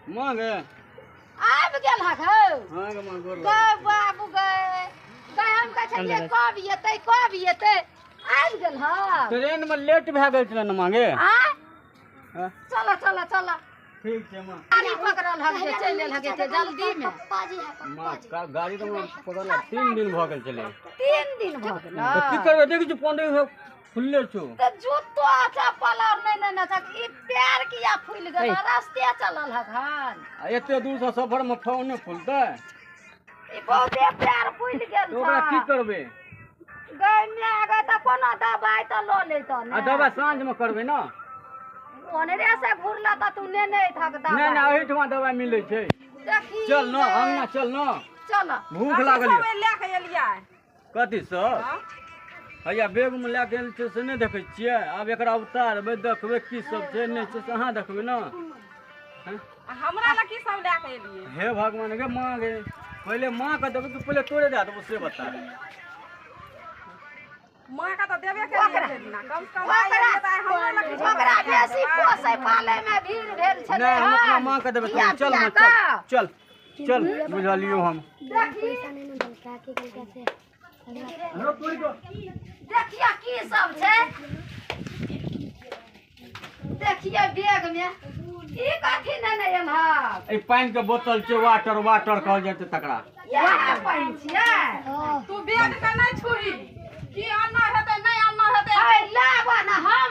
माँ गे। आबि गेल हक हौ। हाँ गे माँ, गोर गै लागै। बाबू गै, गै हम कहै छलियै कब एतै कब एतै, आबि गेल हक। ट्रेन में लेट भए गेल छलै ने माँ गे। आँय? हाँ? चलो चलो चलो। ठीक छै माँ। गाड़ी पकड़ल हक जे चलि एल हक एते जल्दी में। माँ गाड़ी तऽ हमरा पकड़ल 3 दिन भऽ गेल छलै। 3 दिन भऽ गेल। तऽ की करबै, देखै छी 15 खुलले छौ। तऽ जूतो चप्पल और नहि नेने छक, ई पैर किया फूलि गेल? रस्ते चलल हक हन। आ एते दूर से सफर में पाँव नहि फूलतै? ई बहुते पैर फूलि गेल तऽ ओकरा की छौ। करबै? गै माय गै, तऽ कोनो दबाइ तऽ लऽ लैतऽ आ ने। दबाइ साँझ में करबै ने। ओनरे से घुरला तऽ तू नेने अयतहक नहि दबाइ। नहि, एहिठमा दबाइ मिलै छै। देखी चल न गे। अंगना चल न। चल। भूख लागल यऽ। लए के एलियै? कथी सब हैया बैग में लए के एल छै से नहि देखै छियै? आब एकरा उतारबै, देखबै की सब छै नहि छै, से अहाँ देखबै ने। हँ? आ हमरा लए की सब लए के एलियै? हे भगवान गे माँ गे, पहिले माँ के देबै कि पहिले तोरे दए देबो से बता। माँ के तऽ देबे केलियै भरि दिना, कम से कम आइ एलियै तऽ आइ हमरो लए किछु ओकरा लए के बेसी देबै। पोसै पालै मे भीड़ भेल छलै। नहि, हम अपना हन। माँ के देबै। धिया चल माँ, पुता चल चल चल, बुझलियौ हम। देखी देखिए की सब छै, देखिए बैग में ई कथी नेने एल हक? एहि पानि के बोतल छै, वाटर वाटर कहल जाइ छै तकरा। इएह पानि छियै? तू बैग के नहि छुही, की अन्न हेतै नहि अन्न हेतै। है लाबऽ ने हम।